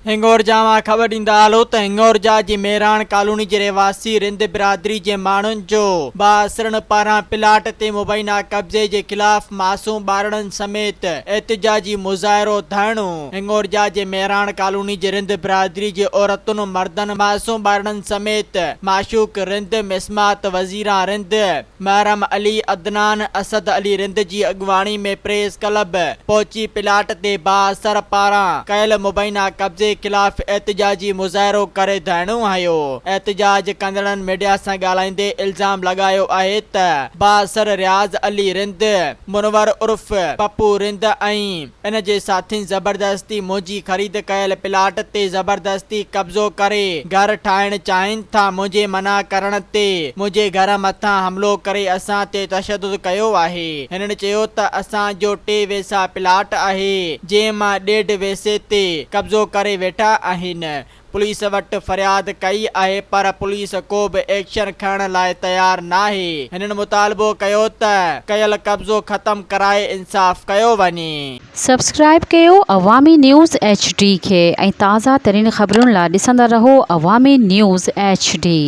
هنڱورجا مان خبر ڏيندا هلو ته هنڱورجا جي مهراڻ ڪالوني جي رهواسي رند برادري جي ماڻهن جو بااثرن پاران پلاٽ تي مبينا قبضي جي خلاف معصوم ٻارڙن سميت احتجاجي مظاهرو ڌرڻو هنڱورجا جي مهراڻ ڪالوني جي رند برادري جي عورتن مردن معصوم ٻارڙن سميت معشوق رند مسمات وزيران رند محرم علي عدنان اسد علي رند جي اڳواڻي ۾ پريس ڪلب پهچي پلاٽ تي بااثر پاران ڪيل مبينا قبضي خلاف احتجاجي مظاهرو ڪري ڌرڻو هنيو. احتجاج ڪندڙن ميڊيا سان ڳالهائيندي الزام لڳايو آهي ته بااثر رياض علي رند، منور عرف پپو رند ۽ ان جي ساٿين زبردستي منهنجي خريد ڪيل پلاٽ تي زبردستي قبضو ڪري گهر ٺاهڻ چاهين ٿا منهنجي منع ڪرڻ تي منهنجي گهر مٿان حملو ڪري اسان تي تشدد ڪيو آهي هنن چيو ته اسان جو ٽي ويسا پلاٽ آهي جنهن مان ڏيڍ ويسي تي قبضو ڪري ويٺا آهن پوليس وٽ فرياد ڪئي آهي پر پوليس ڪو به ايڪشن کڻڻ لاء تيار ناهي، هنن مطالبو ڪيو ته ڪيل قبضو ختم ڪرائي انصاف ڪيو وڃي. سبسڪرائيب ڪيو عوامي نيوز ايڇ ڊي کي ۽ تازه ترين خبرن لا ڏسندا رهو عوامي نيوز ايڇ ڊي.